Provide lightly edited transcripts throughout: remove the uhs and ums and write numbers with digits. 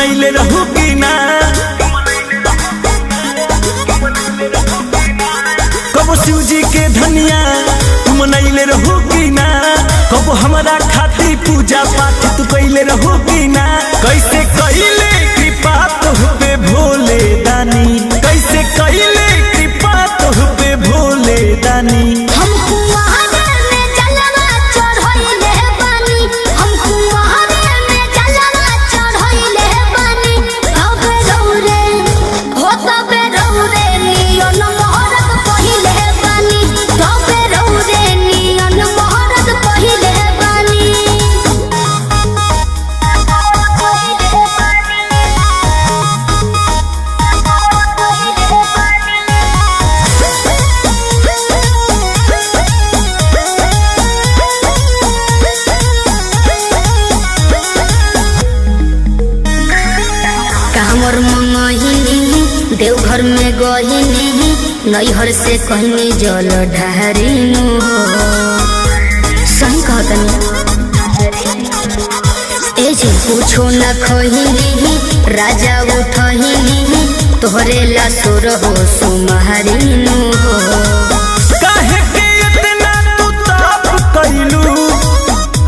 मनैले रहू कि ना? कबो शिव जी के धनिया तू मनैले रहू कि ना? कबो हमरा खातिर पूजा पाठ तू कैले रहू कि ना? कैसे कैले कृपा तुह पे भोले दानी, कैसे कैले कृपा तुह पे भोले दानी। हम कुंवारे में जलवा चढ़इले बानी, हम कुंवारे में जलवा चढ़इले बानी। तबे रौरे हो तबे रौरे नियन मोहरत पहिले बानी, तबे रौरे नियन मोहरत पहिले बानी। कामर मंगहिनी देवघर में गहिनी, नैहर से कहनी जल ढारिनु हो। सही कहतनी ए जी, कुछो न खहिनी राजा उठहिनी, तोहरे ला सुर हो सुमहरिनु हो। काहे के इतना तू ताप कैलू,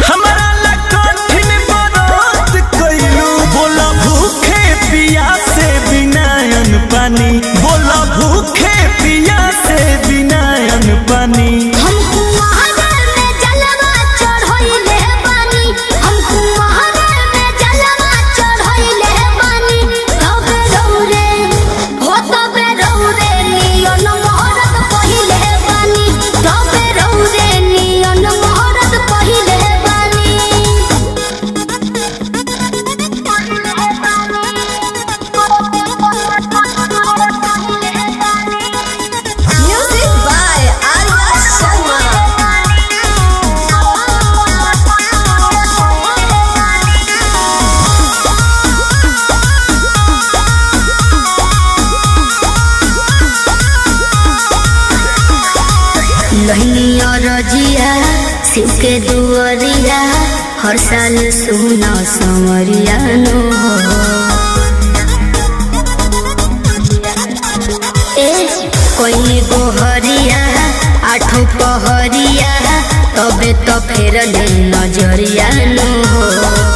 हमरा ला कठिन बरत कैलू। बोला भूखे पियासे बिना अन्न पानी, बोला भूखे पियासे बिना अन्न पानी। हम कुंवारे में जलवा चढ़इले बानी, हम कुंवारे में जलवा चढ़इले बानी। तबे रौरे हो तबे रौरे नियन मोहरत पहिले बानी, तबे रौरे नियन मोहरत पहिले बानी। Music by Arya Sharma. लहनी रजिया शिव के दुअरिया, हर साल सुना समरिया नो हो। ए कोई गोहरिया आठों पहरिया, तबे तो फेर नजरिया नो हो।